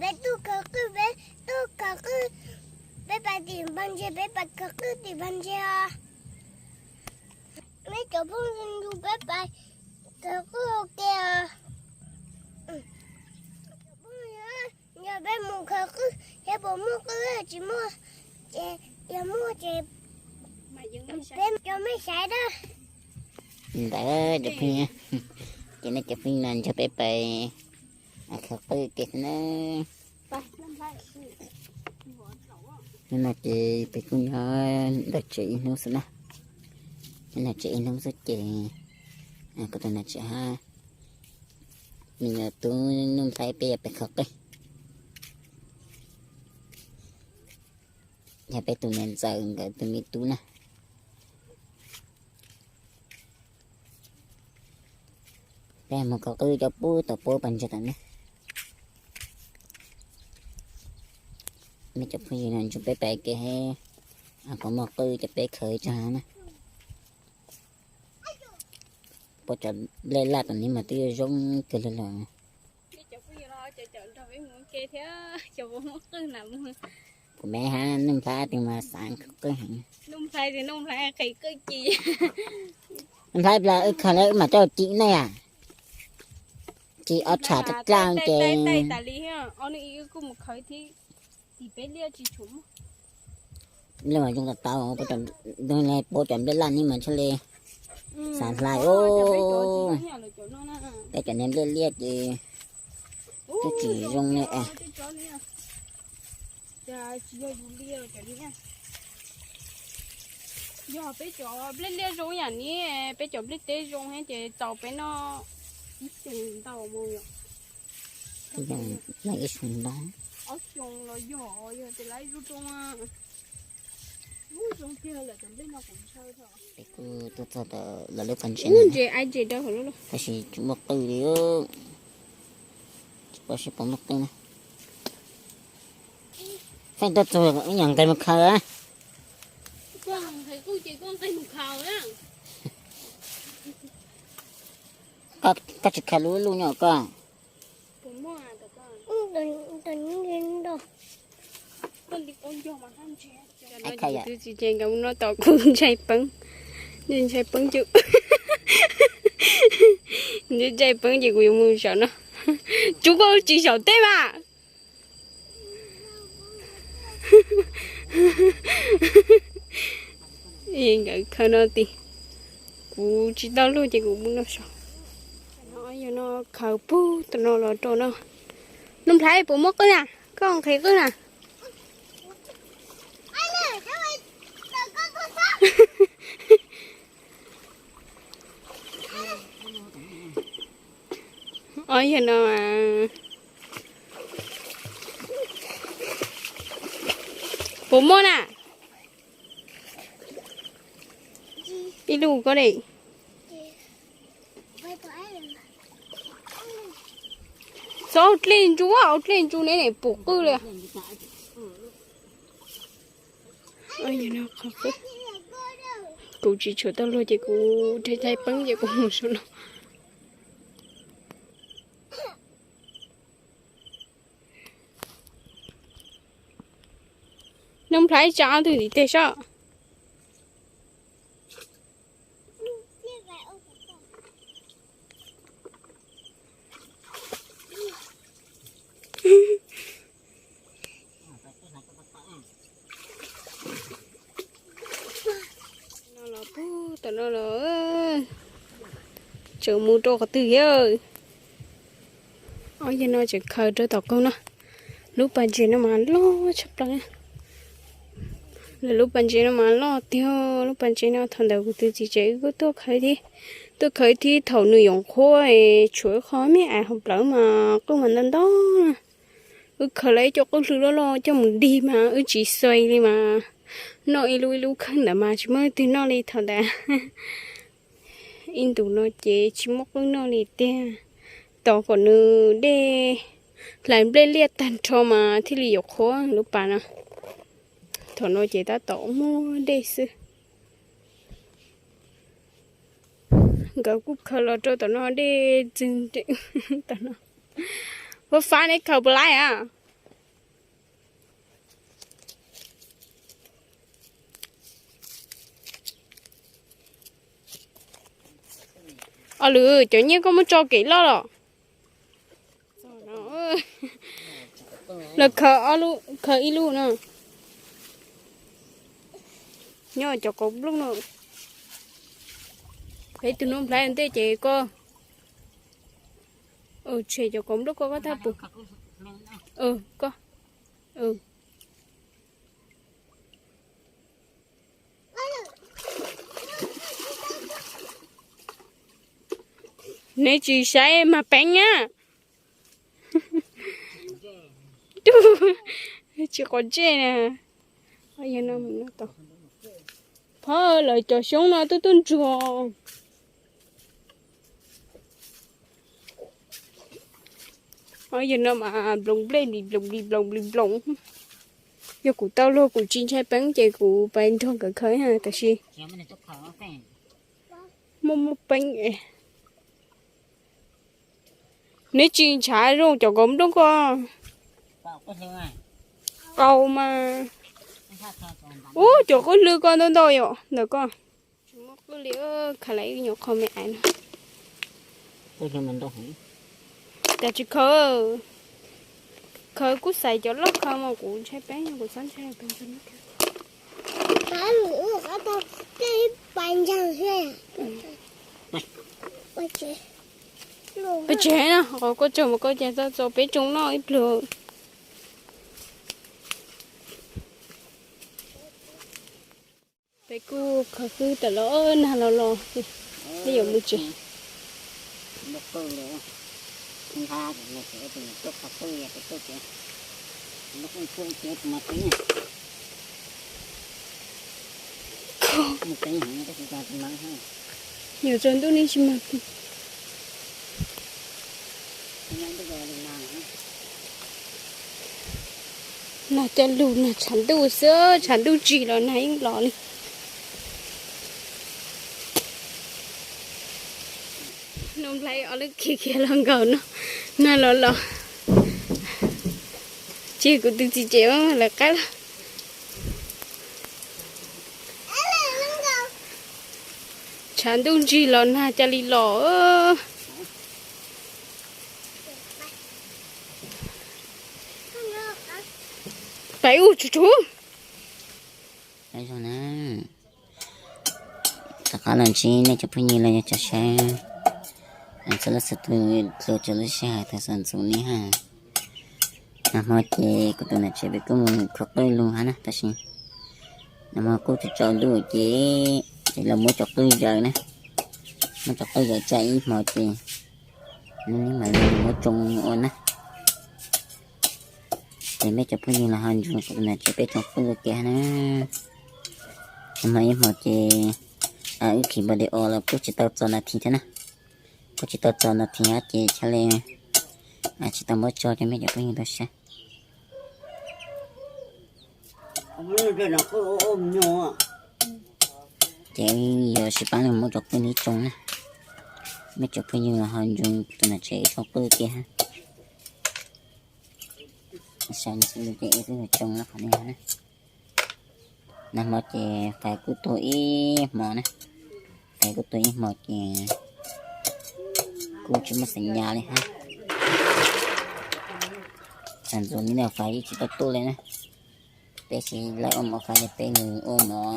Peb tuaj khaws qwj, peb tuaj khaws qwj, peb pais tim pas ntses, peb pais khaws qwj tim pas ntses os. Peb cov phooj ywg nrog peb pais khaws qwj ua ke os. Yog peb mus khaws qwj thiab puas muaj qwj, tsis muaj ces, yog muaj ces peb cov mej xaiv na. Ntawd cov phooj ywg, ces nej cov phooj ywg no nrog peb pais khaws qwj ke na. Hnub no ces peb kuj nyob ntawm tsev ib hnub xwb na. Nyob ntawm tsev ib hnub xwb ces kuv tus niam tsev hab me nyuam tub Nuj Nplhaib peb yuav pais khaws qwj. Yog peb tus niam ntxawm nkawd tus me tub na. Peb mus khaws qwj coj pub tom puab pas ntses tom ne. Mej cov phooj ywg no nrog peb pais ke, puas muaj qwj ces peb khaws tso na. Puab cov nplej laj tom ne mas twb zoo kawg li lawm. Kuv me hab Nuj Nplhaib tus mas xav khaws qwj heev. Nuj Nplhaib plas wb khaws lawm wb mam coj ci nej a. Ci ob tsham dlab dlab ces lej mas zoo tau tau, puab cov nplej laj ne mas tshaj li xav hlais. Peb cov niag nplej liaj ces twb tsis zoo li. Yog peb cov nplej liaj zoo yam ne, peb cov nplej teb zoo ces txaus peb noj ib xyoo ntau mus. Ib xyoo ntau. Ob xyoo los yog, yog tias lawv zoo zoo, zoo tiag lawm cov nplej no kuv ntshaw. Peb kuj tuaj txog tom lawv lub pas ntses no. Tab sis tsis muaj qwj li, tsis paub seb puas muaj qwj na. Feej tuaj txog ib nyuag nqes mus khaws. Koj tsis khaws lub luj nyob koj. Kuv twb tsis ntse nkawd mus noj tom kuv ntshai peeb, ntshai peeb ces, ntshai peeb ces kuv yuav mus saum no. Tsuav koj tsis saum teb mas. Nkawd khaws no tim, kuv tsis tau luaj ces kuv mus noj saum. Yog no khaws pug tom no los rau no. Nuj Nplhaib puas muaj qwj na? Koj nqhis qwj na. Os, yog no mas puas muaj na? Ib lub ko de. Txhob dlej ntsu, dlej ntsu ne pum qwj li. Kuv tsis tshua tau luag ces kuv ntshai peeb ces kuv mus saum no. Nuj Nplhaib tsa ob tug ntiv teg sob. No los pug tom no los tseem mus rau qhov twg thiab. Os, yog no tseem khaws rau tom qub no. Lub pas ntses no mas loj tshaj plaws. Lawv lub pas ntses no mas loj tiag. Lub pas ntses no thaum ntawd kuv tus txiv tsev wb kuj tuaj khaws thiab, tuaj khaws thiab thaum nws yuav qhuav tshuav qhov me ais hauv plawv mas qwj mas ntau ntau. Wb khaws lawv ib co qwj hlwb loj loj coj mus dig mas wb tsis xais li mas noj ib lub ib lub kheej ntawd mas tsis muaj leej twg noj li thaum ntawd. Ib ntus no ces tsis muaj qwj noj li tiag. Tos kom nws dej hlais nplej liaj tag nrho mas thiaj li yuav qhuav lub pas no. Thaum no ces tab tom muaj dej xwb. Nkawd kuj khaws los rau tom no dej txwg tom no. Fab fab neb khaws puas laib a? Ob lwm cov nyiaj koj muab tso kev loj los? Los khaws ob lub, khaws ib lub no. Nyob cov kauv nplooj no. Peb tus Nuj Nplhaib ntej ces koj tshem cov kauv nplooj koj, koj thaj pus. Koj. Neb tsis saib mas peev na. Tsis quav ntsej na. Phov lawv cov xyoob no twb tuaj ntsuag. Yog no mas nploos nplej nplis nploos nplis nploos nplis nploos. Yog kuv tau luag kuv tsis ntshai peev ces kuv pais nrog nkawd khaws, tab sis muaj muaj peev. Neb tsis ntshav zoo cov kauv nplooj ko. Qau mas. Ub, cov qwj hlwb ko ntau ntau yom ntawm ko. Tsis muaj qwj li, khaws lawm ib nyuag qho me ais no. Cas tsis khaws, khaws kuj xaiv cov loj khaws mas kuv ntshai peev, kuv txhob ntshai peev. Peb tsev na, qhov koj tsaug mas koj cia txo peb tsoo noj ib pliag. Peb kuj khaws qwj tawm los, nag los los, peb yuav mus tsev. Yuav tsaus ntuj ne tsis mag. Nag coj lug, nag tshav ntuj xwb, tshav ntuj ntsig los nag yeej los li. Nuj Nplhaib ob lub khiav khiav los nkaum no, nag los los. Ces kuv tus txiv tsev lawv qab lawm. Tshav ntuj ntsig los nag ca li los. Pais ub tsuv tsuv. Tom qab los ntsib nej cov phooj ywg los yog cov saib txhua leej txhua tus dua cov lub sij hawm thaum xaus ntxuv li ha. Nag hmo ces kuv tus niam tsev peb kuj mus khaws qwj lug hab na, tab sis nag hmo kuj tsaus ntuj ces, ces los muab cov qwj zaws na, muab cov qwj zaws tsa ib hmo ces lub neb mam li muab tsoo ua na. Ces mej cov phooj ywg los ho nrug kuv tus niam tsev peb tsoo qwj ua ke hab na. Nag hmo ib hmo ces wb khiav npau de os los kuj tsis tau txog nas this thiab na. Kuj tsis tau txog nas this hab ces txhaj le tsis tau muab tso rau mej cov phooj ywg tau saib. Ces yuav sib pab lug muab cov qwj neb tsoo na. Mej cov phooj ywg los ho nrug kuv tus niam tsev tsoo qwj ua ke hab. Sau xws li ces wb twb tsoo lawm qhov no na. Nag hmo ces fais kuj tuag ib hmo na, fais kuj tuag ib hmo ces kuj tsis muaj xeem nyas li hab. Tshav ntuj li no fais yeej tsis tau tuaj li na. Peb tsis laib ua mov fais li, peb mus ua mov,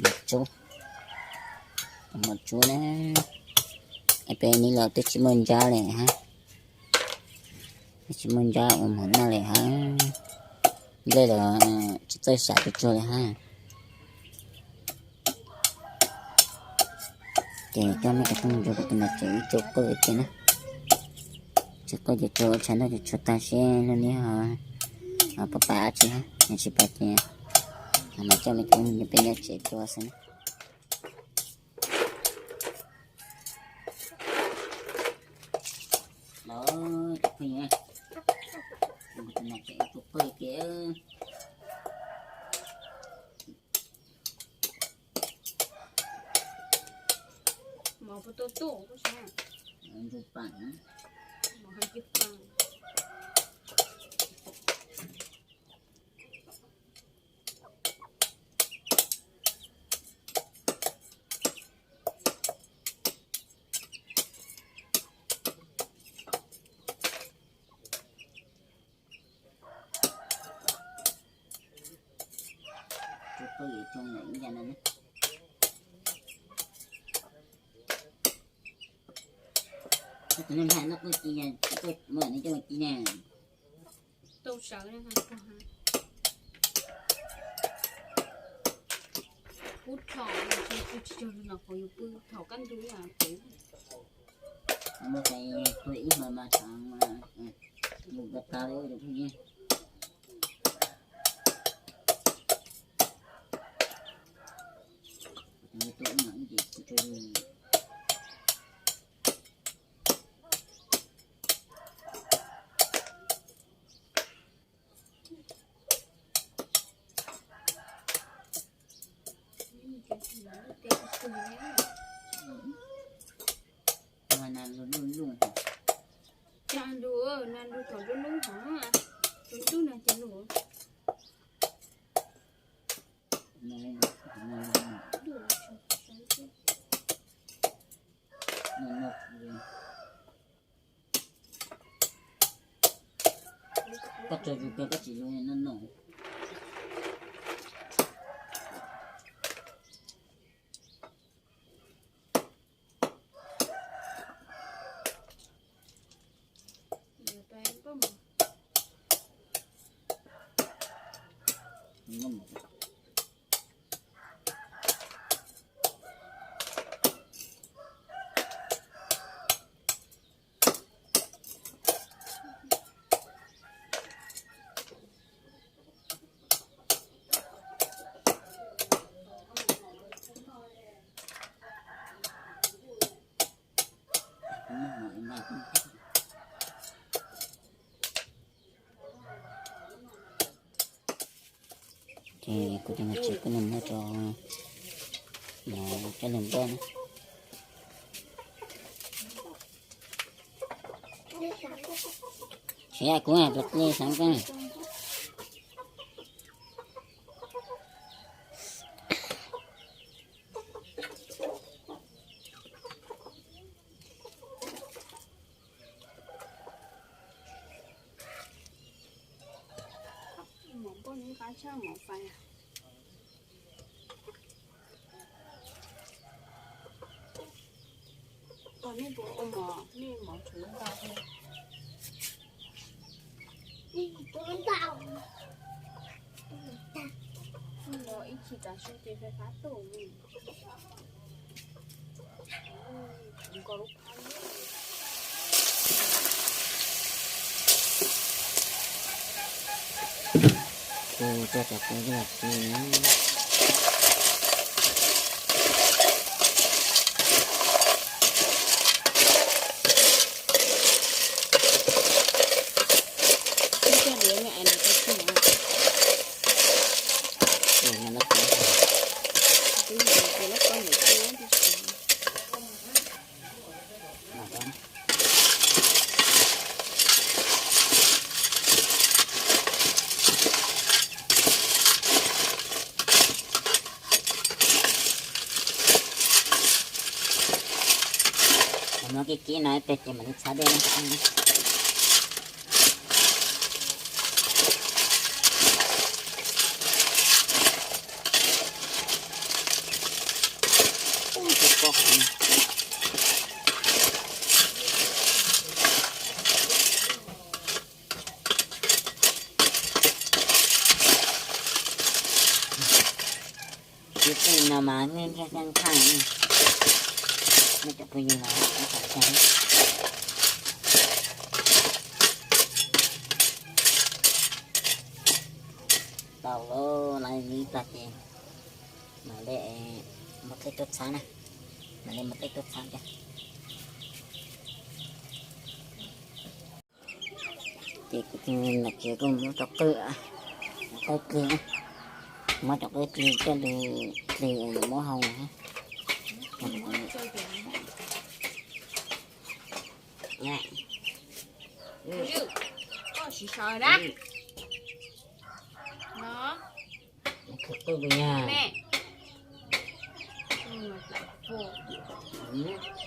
mov tsub, mov tsub na. Es peb nim los twb tsis muaj ntsab li hab, twb tsis muaj ntsab ua mov noj li hab. Nplej los tsis txawj sam tsuag tsuag li hab. Ces coj mej cov phooj ywg nrug kuv tus niam tsev wb tsoo qwj ua ke na. Tsoo qwj ces tsoo tshav ntuj ces tsoo tag seb lub neb ho pab pab dab tsi hab, yog tsis pab ces mam coj mej cov phooj ywg peb nyob tsev tsoo xwb na. Los cov phooj ywg, kuv tus niam tsev tsoo qwj ua ke. Mov puas tau tuaj kuv saib. Ntsuj pam. Mov hais cia pam. Koj yuav tsoo ntawm ib ncas no na. Koj tus neeg nplaj no kuj ci, koj muab nws coj mus ci na. Tau sawv na, pub thaum, tsis tau los qhov yus pw thaum kaj ntug pem. Muab tais tua ib hmo mas tsam mas mus pas tas li ua phooj ywg. Tua ib hmo ib ces tsis tau. Nas lug lug lug. Cas lug, nas lug thaum lub lub hov, lub ntuj no ces lug. Koj tso zus kiag koj tsis zoo no no. Ces kuv cov niam tsev kuj nws muab rau cov niam npawg na. Siab kuv pluav dlej xeeb koj. Mov npoj neb qab tshaj mov fais. Koj nej puas ua mov, nej mov tshuav ntau. Ib chim tav su ces fais fab tuaj. Kuv coj cov kua yuag ci na. Muab kiag kib no ib pliag ces mam li txhab dej no. Ces peb no mas nej nrhiaj nrhiaj nqhaj, nej cov phooj ywg no ib tsoom tag. Tau lawm, lawv li tag ces mam li muab dlej tuaj txhab na, mam li muab dlej tuaj txhab thiab. Ces kuv tus niam tsev kuj muab cov qwj, qwj dlig, muab cov qwj dlig coj li dlig muab hau. Koj siv sawv na. No. Qwj puas yog?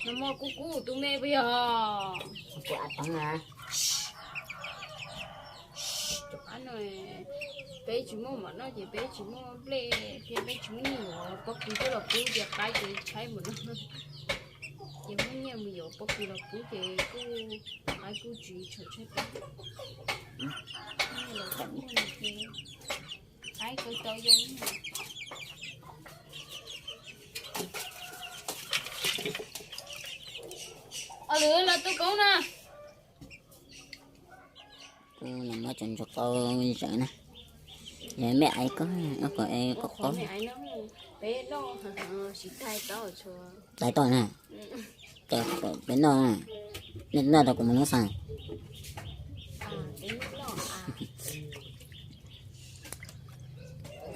No muaj kub kub tus me puas yog? Kuv av toov na. Tus av Peb tsis muaj mov noj ces peb tsis muaj nplej thiab peb tsis muaj nyiaj yuav pob kws coj los pub ces qaib ces tshaib mus no. Ces muaj nyiaj mus yuav pob kws los pub ces kuj qaib kuj tsis tshua tshaib plab. Nyiaj los tsis muaj ces qaib kawg tau zoo. Ob lwm los tu koob na. Kuv los muab cov ntsuag qaub zom na. Yog mej aiv koj, koj qaub. Txais toj na. Peb noj, nej noj rau kuv mus nub xas.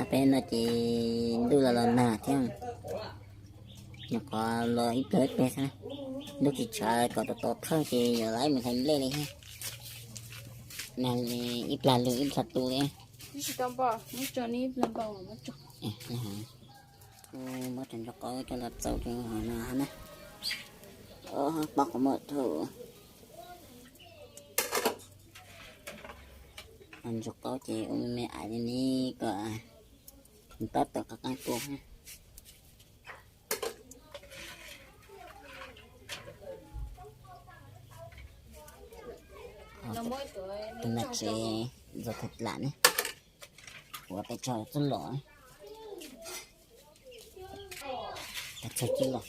Peb noj ces ntuj los los nag thiab. Nyuam qhuav los ib pliag ib pliag xwb, ntuj tsis tshav kom tos tos thawj ces yuav lawv mus hlais nplej li thiab. Nag ib plag lug ib plag tu li. Muab cov ntsuag qaub coj los txaus rau hauv no na. Pob qhov muag thaum ntsuag qaub ces ua me me aiv li ni kom tab tom qab qab kua. Tus nam tsev zov thaj dlam ne, ua peb tso txuj lom, txog txuj lom.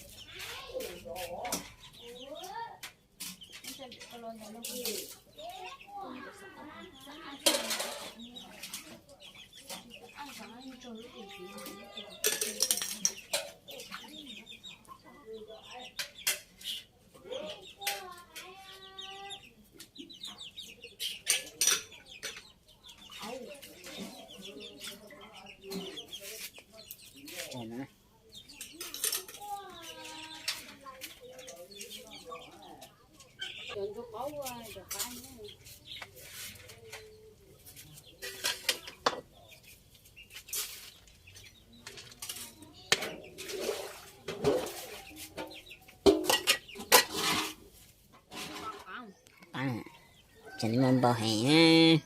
Tseem li muaj npau heev,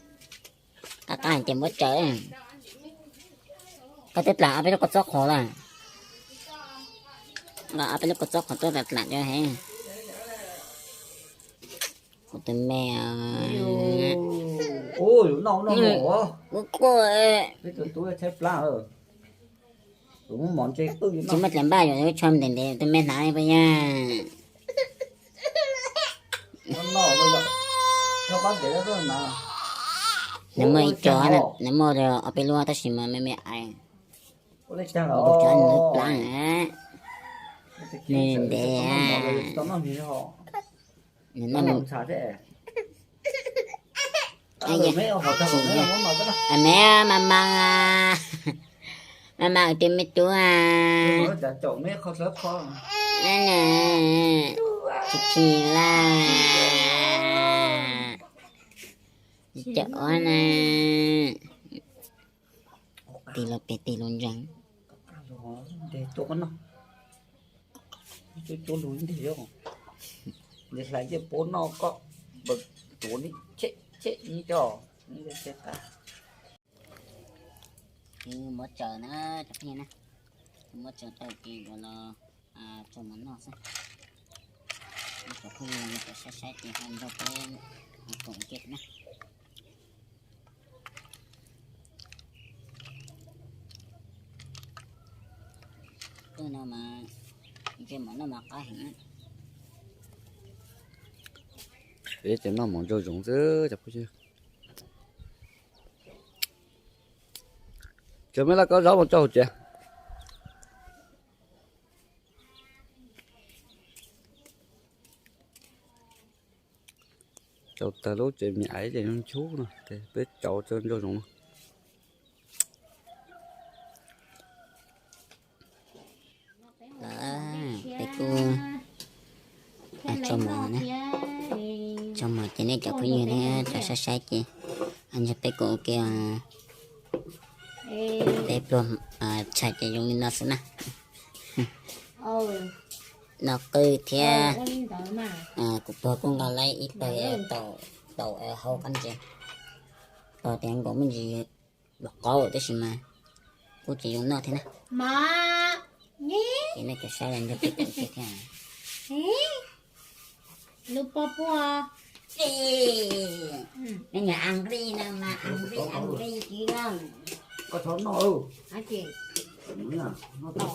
qab qab ces muab tsaws. Koj twb dlam ob peb lub kua txob qhuav lawm, ob peb lub kua txob qhuav tuaj dlam dlam cov heev. Kuv tus me, kuv quaj, tsis muaj dlav npaj yuav tsho ntev ntev tus me hnav li puas yog? Nws muaj ib co, nws muaj ob peb lub tab sis mas me me aiv, cov nws lub plab na, nws ntev, nws noj. Me mas mas, mas mas tus me tub, tsis khi lawm, tsis cawm ua na. Tig los pem tig los ntseeg. Hlais cej puab noj koj, tuav li cheb cheb ib co. Muab tsaws na, cov phooj ywg na, muab tsaws tau ces yuav los tso mov noj xwb. Cov phooj ywg saib saib ces ho nrog peb koom kiag na. Tej no mas ntshe mov noj mas qab heev. Peb cov noj mov nraum zoov xwb cov phooj ywg. Cov me laj kab zaub mas tso hauv tsev. Tsau tag lub tsev me aiv ces nchuj no ces peb tsau tso nraum zoov no. Peb kuj tso mov na, tso mov ces nej cov phooj ywg thiab cov saib saib ces ntshe peb kuj ua ke, peb pluag tshais ces zoo li no xwb na. Noj qwj thiab kuv puag kuj nqa laib ib tawg tau hau qab ntses. Tos tias nkaus me ntsis los qaub tab sis mas kuj tsis zoo noj thiab na. Mas, ces nej cov saib los nrog kuv thiab. Lub pob puag. Nej nyiam a nqi no mas a nqi a nqi kiv lawm. Koj txhob noj. Noj tau.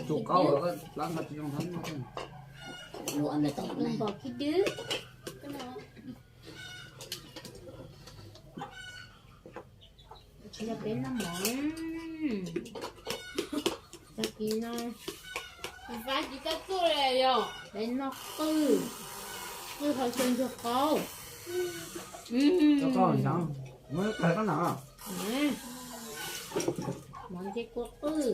Tsuj qaub, plab nqa tsis zoo thab noj. Tus npom kiv dwb. Tsis yog peb noj mov, tag kis no peb noj qwj, qwj hau xyaw ntsuag qaub. Mov ntse kua qwj,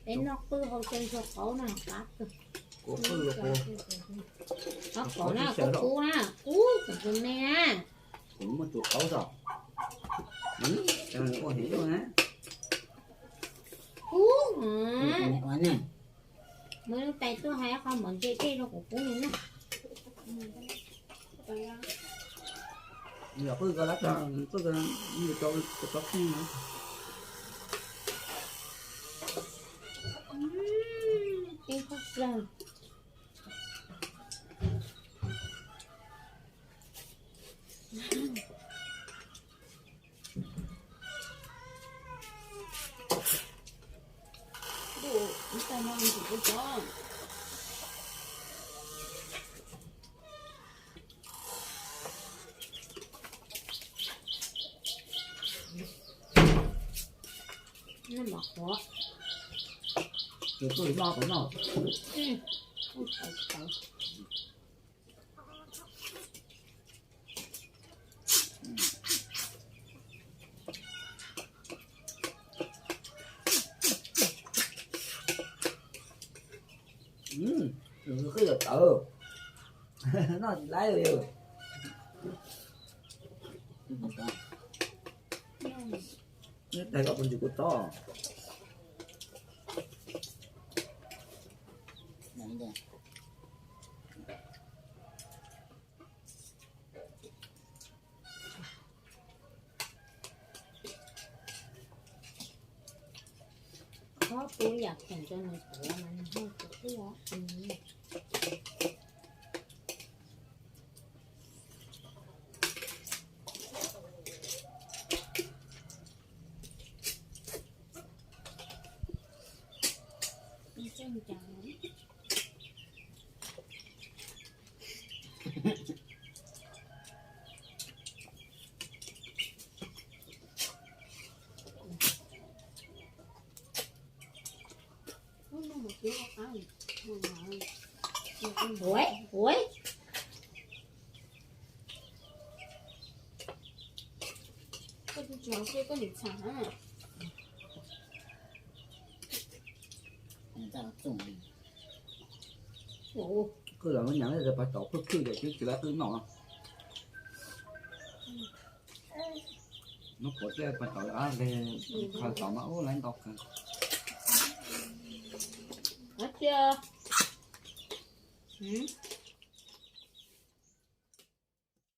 peb noj qwj hau xyaw ntsuag qaub no qab kawg. Qab qaub na, qub qub na, qub tseem kawg me na. Kuv muaj tus qaub tso. Ua heev na. Kub, muaj lub tais tuaj hais qhov mov ntse dej rau kuv pub li na. Yog qwj ko lab, qwj ko rau kheej na. Ib qhov plaws. Nej mam qhuav. Tus twg noj puas noj? Tus qwj yuav tawv, noj tsis laib li. Neb tais koj puas ntsis kua txob? Txhob pub yam pheem rau nws tuav mas nws ho tsis tuaj. Ui, ui. Koj tsis hais koj niam txham na. Qwj los muab nyam, pais tau qwj khwj ces twb tsis tau qwj noj. Muab kuav tej pais tau, khaws tau mas ub laiv ntau kawg.